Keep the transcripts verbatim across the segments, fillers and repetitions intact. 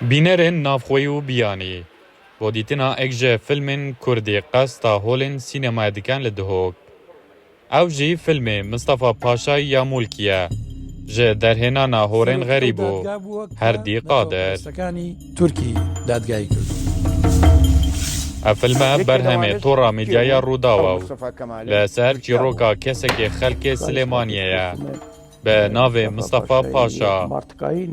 Bînerên navxweyî û biyanî bo dîtina êk ji filmên kurdî qesta holên sînemaya dikin li Duhok. Ew jî filmê Mistefa Paşa ya Mulkî ye. Ji derhênana Horên Xerîb û Herdî Qadir. Tirkî dadgayî kir. Ev filme berhemê Tora Medyaya Rûdaw e û li ser çîroka kesekê xelkê Silêmaniyê ye. Bi navê Mistefa Paşa,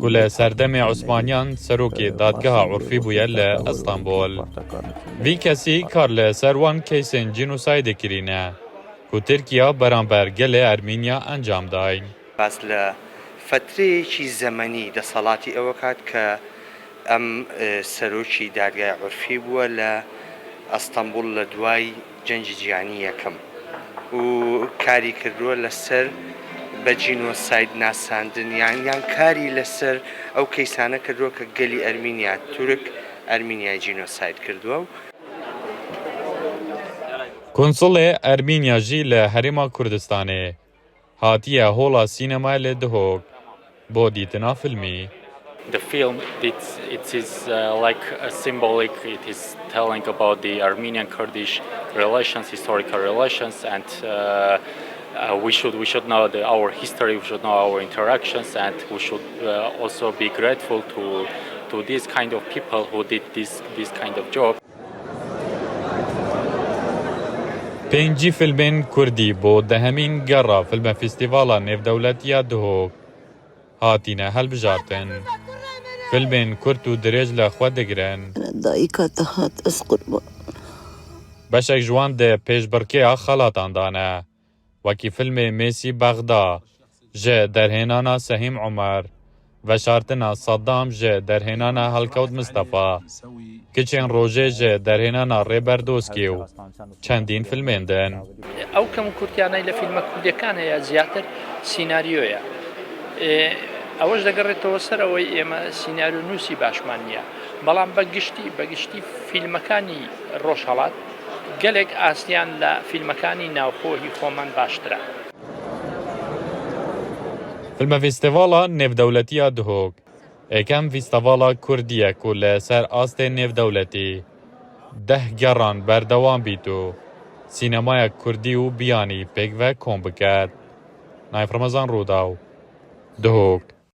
ku li serdemê Osmaniyan serokê dadgeha urfî bûye li Istanbul. Vî kesî kar li ser wan keysên cînosaydê kirîne, ku Tirkiya beramber gelê Ermîniya encam dayîn. باس لە فترەیەکی زەمەنی دەسەڵاتی ئەوە کات کە ئەم، ئێ، سەرۆکی دادگای عورفی بووە لە ئەستەنبوڵ لە دوای جەنگی جیهانی یەکەم و کاری کردووە لەسەر بە جینۆساید ناساندن، یان، یان کاری لەسەر ئەو کەیسانە کردووە کە گەلی ئەرمینیا، تورک ئەرمینیای جینۆساید کردووە و Konsulê Ermîniya jî li Herêma Kurdistanê hatiye hola sînemayê li Duhok bo dîtina filmî. The film, it's, it is, uh, like a symbolic, it is telling about the Armenian-Kurdish relations, historical relations, and, uh, uh, we should, we should know the, our history, we should know our interactions, and we should, uh, also be grateful to, to these kind of people who did this, this kind of job. Pêncî filmên kurdî bo dehemîn gera Filme Festîvala Nêvdewletî ya Duhok hatine hilbijartin. Filmên kurt û dirêj li xwe digirin. Dayika te hat, ez qurban. Beşek ji wan di pêşbirkêya xelatan de ne. Wekî filmê Mêsî Bexda ji derhênana Sehîm Omer, Veşartina Saddam ji derhênana Helkewt Mistefa, Kiçên Rojê ji derhênana Rêber Doskî û çendîn filmên din. ئەو کەم و کورتیانەی لە فیلمە کوردیەکان هەیە، زیاتر سیناریۆیە. ئێ، ئەوەش دەگەڕێتەوە سەر ئەوەی ئێمە سیناریۆ نووسی باشمان نییە، بەڵام بە گشتی، بە گشتی فیلمەکانی ڕۆژهەڵات گەلێک ئاستیان لە فیلمەکانی ناوخۆ هی خۆمان باشترە. Filme Festîvala Nêvdewletî ya Duhok êkem festîvala kurdî ye ku li ser astê nêvdewletî deh geran berdewam bît û sînemaya kurdî û biyanî pêk ve kom biket. Naif Remezan, Rûdaw, Duhok.